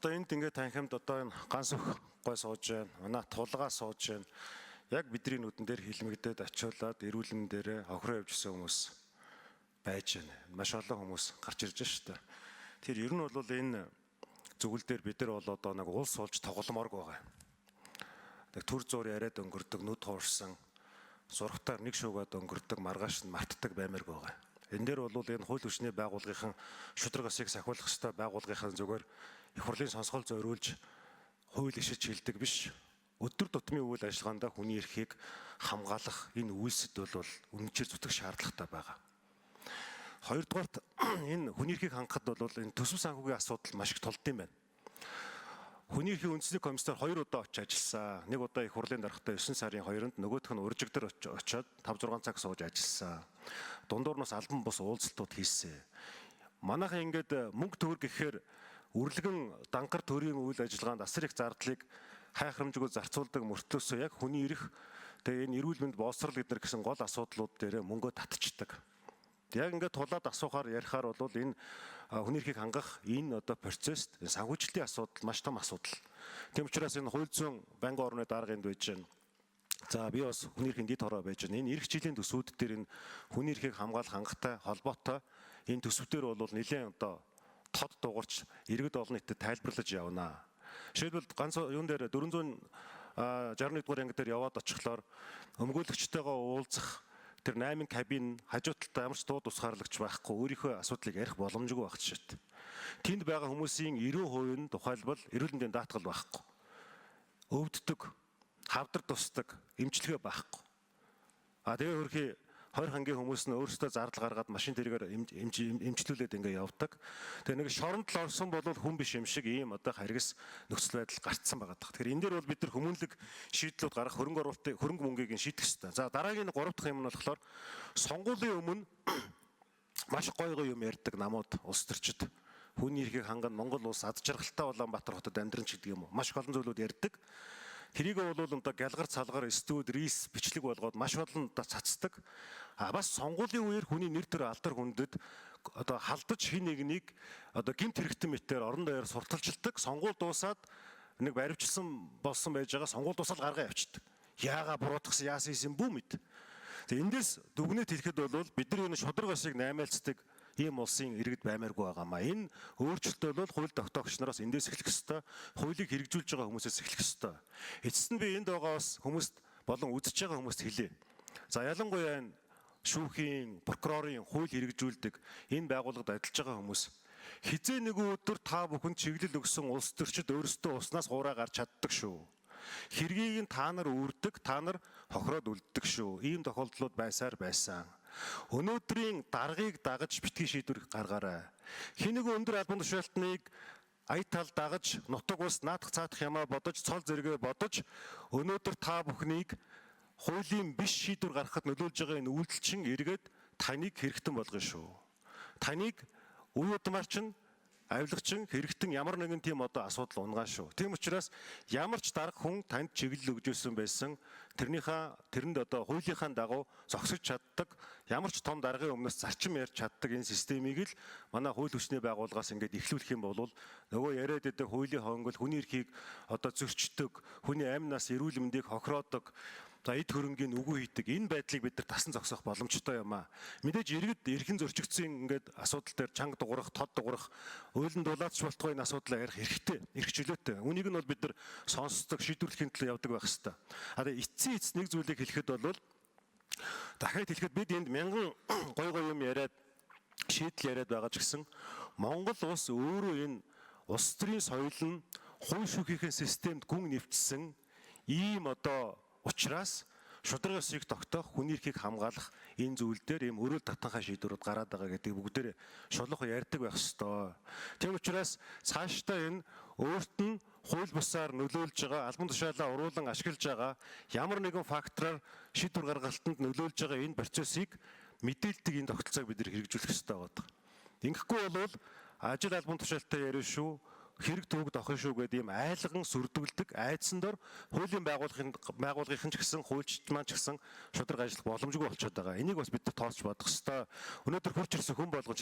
Одоо энд ингээд танхимд одоо энэ ганц өх гой сууж байна. Манай тулгаа сууж байна. Яг бидний нүдэн дээр хилмигдээд очиулаад эрүүл мэндээрээ хохироо явж исэн хүмүүс байж байна. Маш олон хүмүүс гарч ирж байна шүү дээ. Тэр ер нь бол энэ зүгэл дээр бид нар бол одоо нэг улс болж тогломоорг байгаа. Тэг төр зур яриад өнгөрдөг, нүд хуурсан, зургатаар нэг шуугаад өнгөрдөг, маргааш нь мартдаг баймарг байгаа. Энэ дээр бол энэ хууль хүчний байгууллагын шударга ёсыг сахиулах ёстой байгууллагын зүгээр их хурлын сонсгол зориулж хууль ишиж хилдэг биш. Өдөр тутмын үйл ажиллагаанд хүний эрхийг хамгаалах энэ үйлсэд бол үнэнчээр зүтгэх шаардлагатай байгаа. Хоёрдугаарт, энэ хүний эрхийг хангахад бол энэ төсөв санхүүгийн асуудал маш их тулд юм байна. Хүний эрхийн үндэсний комиссаар хоёр удаа очиж ажилласан. Нэг удаа их хурлын даргатай 9 сарын 2-нд, нөгөөх нь уржигдар очиод 5 6 цаг сууж ажилласан. Дундуур нь бас албан бус уулзалтууд хийсэн. Манайхан ингээд мөнгө төгрөг гэхээр үрлэгэн дангар төрийн үйл ажиллагаанд асар их зардлыг хайхрамжгүй зарцуулдаг мөртлөөсөө яг хүний эрх, тэгээ энэ эрүүл мэнд, боловсрол гэдэр гэсэн гол асуудлууд дээр мөнгөө татчихдаг. Яг ингээд тулаад асуухаар ярихаар бол энэ хүний эрхийг хангах энэ одоо процесст санхүүжилтийн асуудал маш том асуудал. Тийм учраас энэ хууль зүйн байнгын орны дарга энд байж байна. За, би бас хүний эрхийн дэд хороо байж байна. Энэ эрх жилийн төсвүүд дээр энэ хүний эрхийг хамгаалах хангахтай холбоотой энэ төсвүүдээр бол нэлээд одоо тод дугарч иргэд олон нийтэд тайлбарлаж явна. Жишээлбэл, ганц юун дээр 461 дугаар анги дээр яваад очихлоор өмгөөлөгчтэйгөө уулзах тэр 8 кабин хажуу талдаа ямар ч дуу тусгаарлагч байхгүй, өөрийнхөө асуудлыг ярих боломжгүй байх жишээт. Тэнд байгаа хүмүүсийн 90% нь тухайлбал эрүүл мэндийн даатгал байхгүй. Өвддөг, хавдар тусдаг, эмчилгээ байхгүй. А тэгээ хөрхи 20 хангийн хүмүүс нь өөрсдөө зардал гаргаад машин тэргээр эмчлүүлээд ингээ явдаг. Тэгээ нэг шоронд л орсон бол хүн биш юм шиг ийм одоо харгас нөхцөл байдал гарцсан байгаа даа. Тэгэхээр энэ дээр бол бид нар хүмүүнлэг шийдлүүд гаргах, хөрөнгө оруулалтыг, хөрөнгө мөнгийг нь шийдэх хэрэгтэй. За, дараагийн гурав дахь юм нь болохоор сонгуулийн өмнө маш гоё гоё юм ярьдаг намууд, улс төрчид, хүний эрхийг хангана, Монгол улс ад жаргалтай, Улаанбаатар хотод амьдран ч гэдэг юм уу. Маш их олон зүйлүүд ярьдаг. Тэрийг бол одоо гялгар цалгар студ рис бичлэг болгоод маш олон одоо цацдаг. А бас сонгуулийн үеэр хүний нэр төр алдар хүндэд одоо халдаж хин нэгнийг одоо гэмт хэрэгтэн мэтээр орон даяар сурталчилдаг. Сонгуул дуусаад нэг баривчилсан болсон байж байгаа, сонгуул дуусаад гаргаа явчихдаг. Яага буруутгасан, яасан хийсэн бүү мэд. Тэгээ эндээс дүгнэлт хэлэхэд бол бид нар энэ шударга ёсыг наймаалцдаг ийм улсын иргэд баймааргүй байгаамаа. Энэ өөрчлөлт бол хууль тогтоогч нараас эндээс эхлэх ёстой. Хуулийг хэрэгжүүлж байгаа хүмүүсээс эхлэх ёстой. Эцэст нь би энд байгаа бас хүмүүст болон үзэж байгаа хүмүүст хэлье. За, ялангуяа энэ шүүхийн, прокурорын, хууль хэрэгжүүлдэг энэ байгууллагад ажиллаж байгаа хүмүүс, хэзээ нэгэн өдөр та бүхэн чиглэл өгсөн улс төрчид өөрсдөө уснаас хуурай гарч чаддаг шүү. Хэргийг нь та нар үүрдэг, та нар хохироод үлддэг шүү. Ийм тохиолдлууд байсаар байсан. Өнөөдрийн даргыг дагаж битгий шийдвэр гаргаарай. Хэн нэгэн өндөр албан тушаалтныг ая тал дагаж, нутаг ус наадах цаадах юмаа бодож, цол зэрэгээ бодож өнөөдөр та бүхнийг хуулийн биш шийдвэр гаргахад нөлөөлж байгаа энэ үйлдэл чинь эргээд таныг хэрэгтэн болгоно шүү. Таныг үе удмаар чинь авилгачин, хэрэгтэн, ямар нэгэн тийм одоо асуудал унгаан шүү. Тийм учраас ямар ч дарга хүн танд чиглэл өгж ирсэн байсан тэрнийхээ тэрэнд одоо хуулийнхаа дагуу зогсож чаддаг, ямар ч том даргын өмнөөс зарчим ярьж чаддаг энэ системийг л манай хууль хүчний байгууллагаас ингээд эхлүүлэх юм бол нөгөө яриад байдаг хуулийн хонгол, хүний эрхийг одоо зөрчдөг, хүний амь нас, эрүүл мэндийг хохироодог, за, эд хөрөнгийн үгүй хийдэг энэ байдлыг бид нар тасан зогсоох боломжтой юм аа. Мэдээж иргэд эрхэн зөрчигдсөн ингээд асуудал дээр чанга дуграх, тод дуграх, уйлан дулаач болтгой энэ асуудлаа ярих эрхтэй, эрх чөлөөтэй. Үүнийг нь бол бид нар сонсдог, шийдвэрлэхийн төлөө явдаг байх хэвээр. А тэгээ эцсийн эц нэг зүйлийг хэлэхэд бол, дахиад хэлэхэд, бид энд мянган гой гой юм яриад, шийдэл яриад байгаа ч гэсэн Монгол улс өөрөө энэ улс төрийн соёл нь хууль шүүхийнхээ системд гүн нэвчсэн ийм одоо учраас шударга ёсыг тогтоох, хүний эрхийг хамгаалах энэ зүйл дээр ийм өрөөл татанхай шийдвэрүүд гараад байгаа гэдгийг бүгдээр шулуухан ярьдаг байх ёстой. Тийм учраас цаашдаа энэ өөрт нь хууль бусаар нөлөөлж байгаа, албан тушаалаа уруулан ашиглаж байгаа, ямар нэгэн фактораар шийдвэр гаргалтанд нөлөөлж байгаа энэ процессыг мэдээлдэг энэ тогтолцоог бид нар хэрэгжүүлэх ёстой байгаа. Ингэхгүй бол ажил албан тушаалтай ярина шүү, хэрэг төвөг дохно шүү гэдэг ийм айлган сүрдүүлдэг айдсан дор хуулийн байгууллагын ч гэсэн, хуульчид маань ч гэсэн шударга ажиллах боломжгүй болчиход байгаа. Энийг бас бид нар тооцож бодох ёстой. Өнөөдөр хурц ирсэн хүн болгон